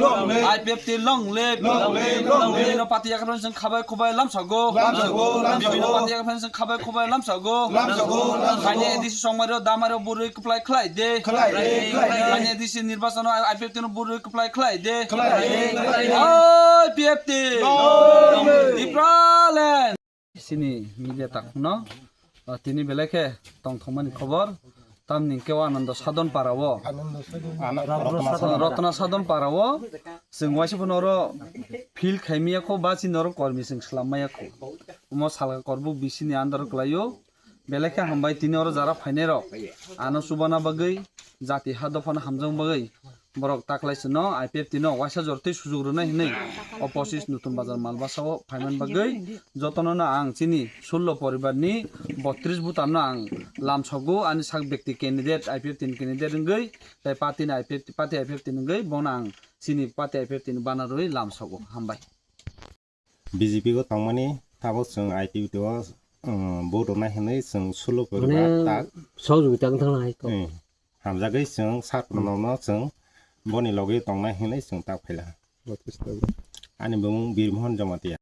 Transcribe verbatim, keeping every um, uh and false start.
I P F T long live. Long live, long live. Bibino party yakarphano chwng khabai khubai lamsago. Lamsago, lamsago. Bibino party yakarphano chwng khabai khubai lamsago. Lamsago, lamsago. Haini A D C chongmario damaro bwrwi kwplai khlai de. Khlai de, khlai de. Haini A D C nirbachano I P F T no bwrwi kwplai khlai de. Khlai de, khlai de. I P F T. Long live. Tipraland. Chini media takhukno, ah, tini belai khe tongthokmani khobor. Tamni hwnkhe o Ananda Sadhan Para o. Rotna Sadhan Para o. Chwng waisa phano oro field khaimaya kho ba chini oro kormi chwng swlammaya kho. Omo salka korbuk bisini andaro kwlaio. Belai khe hambai tini oro jara phainairok. Ano chubana bagwi, jati ha dophano hamjakna bagwi. Borok taklaisano I P F T no waisa jortwi sujuk rwnai hwnwi opposite Nutun Bazar Malbasa o phaiman bagwi jotono no ang chini sullo poribar ni botris voter no ang lamsogo ani sak bekti candidate I P F T ni candidate wngwi tei party ni I P F T, party I P F T ni wngwi bono ang chini party I P F T ni bana rwi lamsogo. Hambai. B J P o tongmani tabuk chwng I P F T o, um, vote rwnai hwnwi chwng sullo poribar tak sohojogita wng thang lai to. Hmm. Hamjagwi chwng sat no chwng boni logwi tongnai hwnwi chwng tak phaila. Ani bumung Birmohon Jamatia.